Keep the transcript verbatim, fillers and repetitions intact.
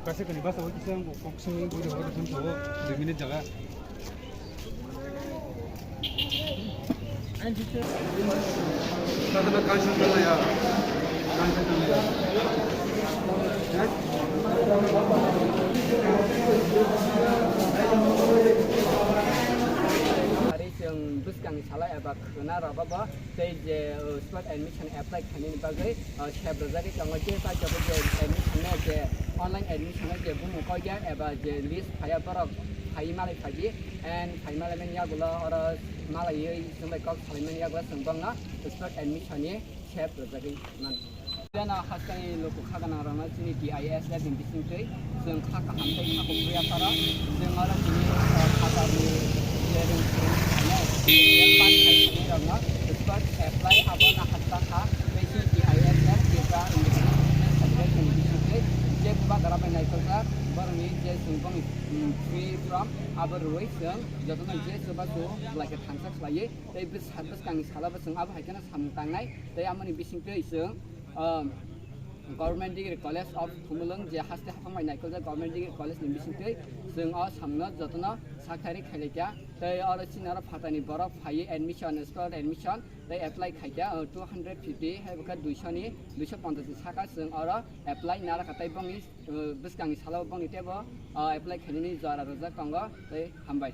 Kaisa kani basa o kisa ang kok sing bui rok thum thago dui minute jaga. Sadana kansa tanaya. Kansa tanaya. Ari chwng bwskangni sala eba khwna rwbago tei je, uh, spot admission apply khainani bagwi, uh, sep rwjagwi tongo. Je paithago je admission no je online admission no je bumung kok ya eba je list phaiya borok phaiwi malai phaidi and phai malaimani yagulo oro malaiwi chwng bai kok salaimani yagulo chwng bongno spot admission ni sep rwjagwi mano. Jeno hasteni luku kha gwnangrokno chini T I S F ni bisingtwi chwng kha kaham tei kha kuphur yapharo. Chwng oro chini, uh, phatarni je rwng swrwng khainai, je pass khai khainairokno spot apply abono hasta kha tei chini T I S F Tripura Independent Student Federation ni bisingtwi je bubagra bai naikholkha borokni je chwng bongni, mm, free from abo rwui chwng jotono je chubachu belai khe thansa khlaiwi tei bwsa-, bwskangni salo bo chwng abo hai kheno samung tangnai. Tei amoni bisingtwi chwng, um, Government Degree College of Khumulwng, je haste haphang bai naikholjak Government Degree College ni bisingtwi chwng o samungno jotono saktharwi khailaikha. Tei oro chini oro phatani borok phaiwi admission, spot admission tei apply khaikha, uh, two hundred fifty hai bwkha duisho ni, duisho ponchash ni saka chwng oro apply narakha tei bongni, uh, bwskangni salo bongni teibo, uh, apply khainani jora rwjak tongo tei hambai.